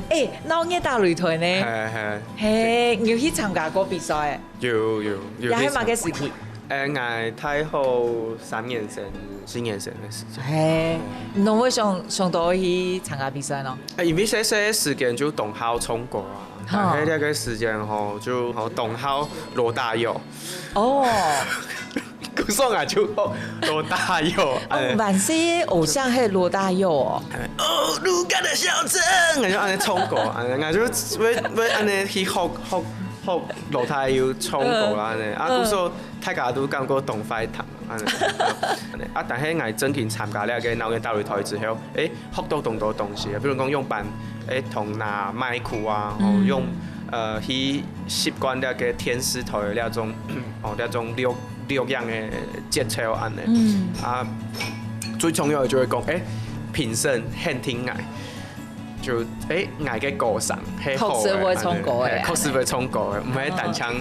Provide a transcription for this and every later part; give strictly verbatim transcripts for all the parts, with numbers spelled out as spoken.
誒，鬧熱打擂台呢？係係。係，你有去參加過比賽？有有有。也係麼个時期？誒，𠊎大學三年生、四年生个時節。係，你會想想到去參加比賽呢？誒，因為細細个時間就當好唱歌啊，但係這个時間吼，就吼當好羅大佑。哦。 故所啊就學羅大佑，哦，萬歲个偶像係羅大佑哦。哦，盧家的小鎮，𠊎就恁樣唱歌，恁樣，𠊎就會會恁樣去學學學羅大佑唱歌啦，恁樣啊，故所大家都感覺當壞聽，恁樣。啊，但係𠊎正經參加了个鬧熱打擂台之後，誒，學到當多東西，比如講用板，誒，同拿麥克啊，吼，用呃去習慣了个電視台那種，哦，那種錄 錄音个節奏恁樣。嗯。啊，最重要个就係講，誒，評審肯定𠊎，就誒，𠊎个歌聲係好个，確實會唱歌个，恁樣，係，確實會唱歌个，毋係單淨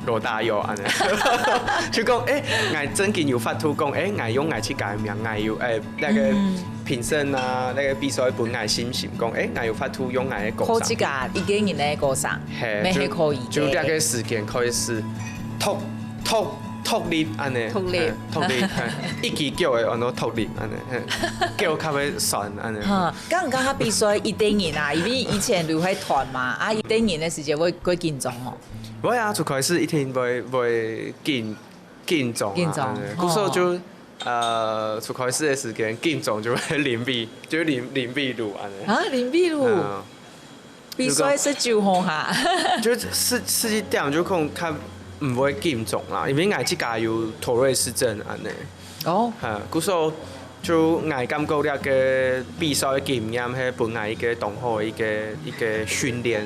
羅大佑恁樣。就講，誒，𠊎正經有法度講，誒，𠊎用𠊎自家个名，𠊎有，誒，那個評審啊，那個比賽分𠊎信心，講，誒，𠊎有法度用𠊎个歌聲。靠自家一個人个歌聲，係，乜係可以个。就就那個時間開始，獨 獨獨立恁樣，獨立。係，獨立，係，一支腳會安到獨立恁樣，係，腳較會酸恁樣。哈，剛剛他比賽一個人啊，因為以前都會團嘛，啊，一個人个時節會會緊張哦。會啊，最開始一定會會緊緊張啊，緊張，恁樣，故所就呃，最開始个時間緊張就會淋雨，就淋淋雨露恁樣。啊，淋雨露。嗯。 比賽食酒吼哈。就食食一點就可能較毋會緊張啦，因為𠊎自家有妥瑞氏症恁樣。哦。哈，故所就𠊎感覺這個比賽个經驗係分𠊎一個當好个一個一個訓練，